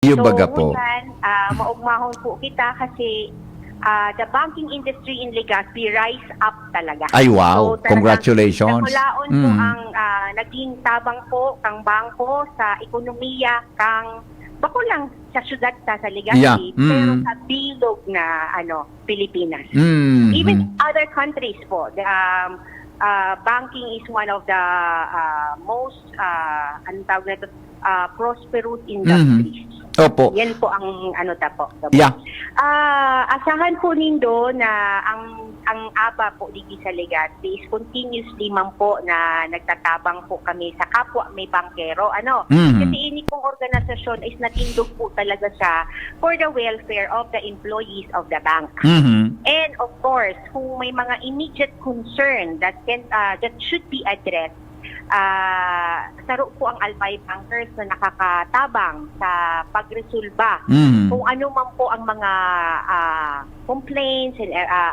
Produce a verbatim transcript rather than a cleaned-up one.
Iyo So, baga po. Ngunyan, ah, maugmahon po kita kasi ah, the banking industry in Legazpi rise up talaga. Ay, wow. So, talagang Congratulations. Nakulaon po Mm. ang ah, naging tabang po kang bangko sa ekonomiya kang bako lang sa syudad ta sa Legazpi, Yeah. Mm. pero sa bilog na ano Pilipinas. Mm. Even other countries po, the, um, uh, banking is one of the uh, most, uh, anong tawag na ito, uh, prosperous industries. Opo. Yan po ang ano ta po. Yeah. Ah, asahan po nindo na ang ang aba po digi sa Legazpi is continuously man po na nagtatabang po kami sa kapwa may bankero. Ano? Mhm. Kasi ini pong organisasyon is natindog po talaga siya for the welfare of the employees of the bank. Mhm. And of course, kung may mga immediate concern that can uh, that should be addressed, ah saro po ang Albay Bankers na nakakatabang sa pagresolba Mhm. kung ano man po ang mga ah, complaints and ah,